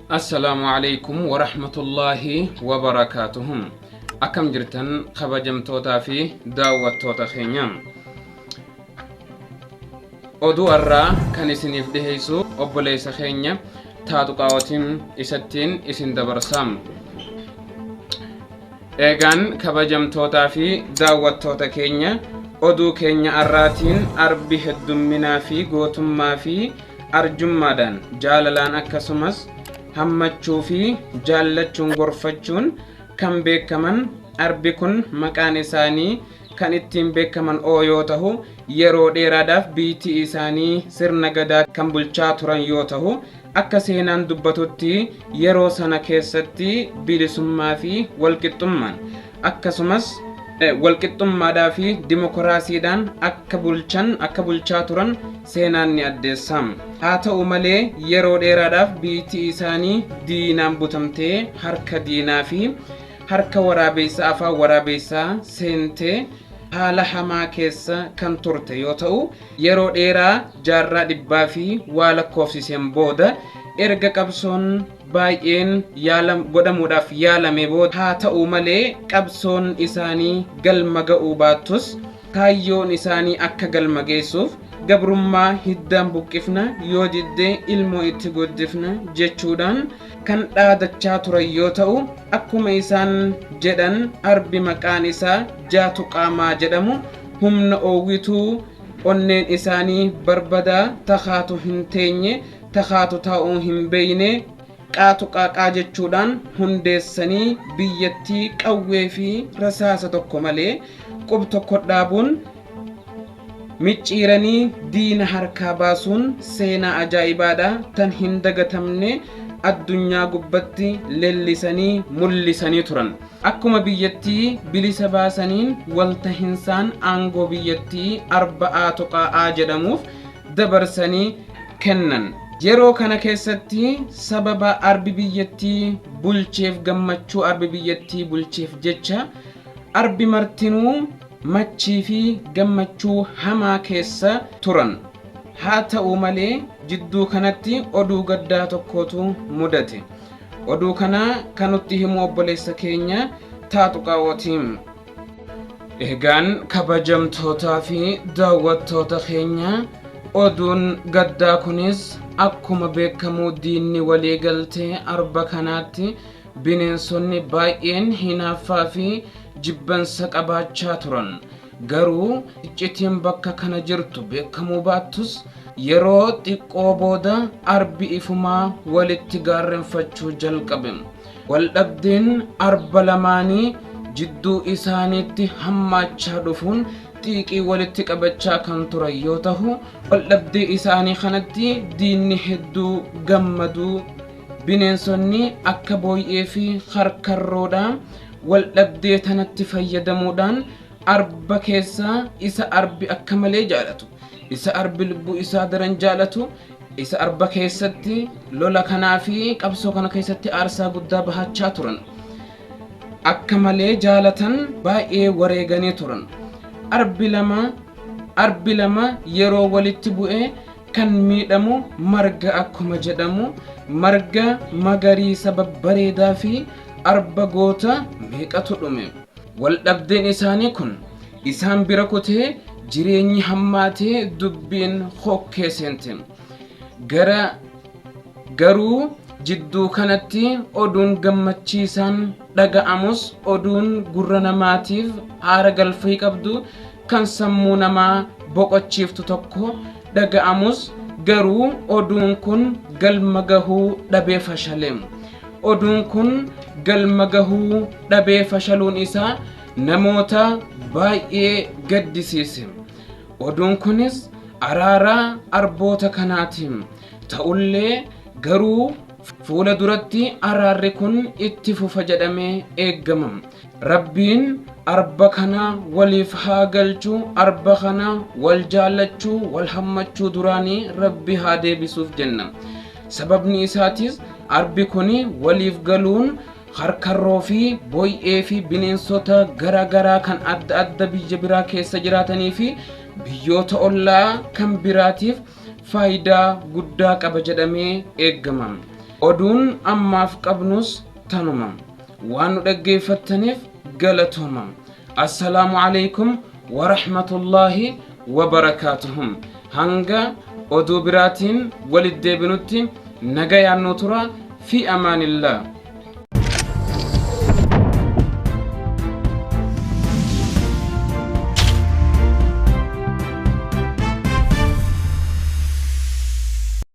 Assalaamu alaikum warahmatullaahi wabarakaatuhu. Akkam jirtan kabajamtootaa fi daawwattoota keenya. Oduu har'aa kan isiniif dhiheessu obboleessa keenya Taatu Qaawwatiin isattiin isin dabarsa. Eegaan kabajamtootaa fi daawwattoota keenya, oduu keenya har'aatiin arbi heddumminaa fi gootummaa fi arjummaadhaan, jaalalaan, akkasumas hammachuu fi jaallachuun, gorfachuun kan beekaman arbi kun maqaan isaanii kan ittiin beekaman oo yoo tahu, yeroo dheeraadhaaf biyyittii isaanii sirna gadaa kan bulchaa turan yoo tahu, akka seenaan dubbatutti yeroo sana keessatti bilisummaa fi walqixxummaan, akkasumas walqixxummaadhaa fi dimokiraasiidhaan akka bulchan, akka bulchaa turan seenaan ni addeessa. Haa ta'u malee, yeroo dheeraadhaaf biyyittii isaanii diinaan butamtee harka diinaa fi harka waraabeessaa, afaan waraabeessaa seentee haala hamaa keessa kan turte yoo ta'u, yeroo dheeraa jaarraa dhibbaa fi waa lakkoofsiseen booda, erga qabsoon baay'een godhamuudhaaf yaalame booda, haa ta'u malee qabsoon isaanii galma ga'uu baattus, kaayyoon isaanii akka galma geessuuf "Gabrummaa hiddaan buqqifna, yoo diddee ilmoo itti guddifna" jechuudhaan kan dhaadachaa turan yoo ta'u, akkuma isaan jedhan arbi maqaan isaa Jaatu Qaamaa jedhamu humna oowwituu onneen isaanii barbadaa takaatu hin teenye, takaatu taa'uu hin beeyne, qaatu qaaqaa jechuudhaan hundeessanii biyyattii qawwee fi rasaasa tokko malee qub tokko dhaabuun micciiranii diina harkaa baasuun seenaa ajaa'ibaadha tan hin dagatamne addunyaa gubbatti leellisanii mul'isanii turan. Akkuma biyyattii bilisa baasaniin waltahinsaan aangoo biyyattii arba'aa tuqaa'aa jedhamuuf dabarsanii kennan. Yeroo kana keessatti sababa arbi biyyattii bulcheef, gammachuu arbi biyyattii bulcheef jecha, arbi martinuu machii fi gammachuu hamaa keessa turan. Haa ta'u malee, jidduu kanatti oduu gaddaa tokkotu mudate. Oduu kana kan nutti himu obboleessa keenya Taatu Qaawwatiin. Egaan kabajamtootaa fi daawwattoota keenya, oduun gaddaa kunis akkuma beekamu diinni walii galtee arba kanaatti bineensonni baay'een hinaaffaa fi jibbansa qabaachaa turan. Garuu iccitiin bakka kana jirtu beekamuu baattus, yeroo xiqqoo booda arbi ifumaa walitti gaarrenfachuu jalqabe. Waldhabdeen arba lamaanii jidduu isaaniitti hammaachaa dhufuun xiiqii walitti qabachaa kan turan yoo tahu, waldhabdee isaanii kanatti diinni hedduu gammaduu, bineensonni akka booyyee fi karkarroodha waldhabdee tanatti fayyadamuudhaan arba keessaa isa arbi akka malee jaalatu, isa arbi lubbuu isaa daran jaalatu, isa arba keessatti lola kanaa fi qabsoo kana keessatti aarsaa guddaa bahachaa turan, akka malee jaalatan baay'ee wareeganii turan. Arbi lama yeroo walitti bu'e kan miidhamu marga akkuma jedhamu, marga magariisa babbareedaa fi arba goota meeqatu dhume. Waldhabdeen isaanii kun isaan bira kutee jireenyi hammaatee dubbiin hokkee seente. Gara garuu jidduu kanatti oduun gammachiisaan dhaga'amus, oduun gurra namaatiif haara galfii qabdu, kan sammuu namaa boqochiiftu tokko dhaga'amus, garuu oduun kun galma gahuu dhabee fashale. Oduun kun galma gahuu dhabee fashaluun isaa namoota baay'ee gaddisiise. Oduun kunis araara arboota kanaatiin ta'ullee, garuu fuula duratti araarri kun itti fufa jedhamee eeggama. Rabbiin arba kana waliif haa galchu, arba kana wal jaallachuu, wal hammachuu duraanii Rabbi haa deebisuuf jenna. Sababni isaatis arbi kun waliif galuun harkarroo fi booyyee fi bineensota gara garaa kan adda adda biyya biraa keessa jiraatanii fi biyyoota ollaa kan biraatiif faayidaa guddaa qaba jedhamee eeggama. Oduun ammaaf qabnus tanuma. Waan nu dhaggeeffattaniif galatooma. Assalaamu alaikum warahmatullaahi wabarakaatuhum. Hanga oduu biraatiin walitti deebinutti nagayaan nu tura, fi amaanillah.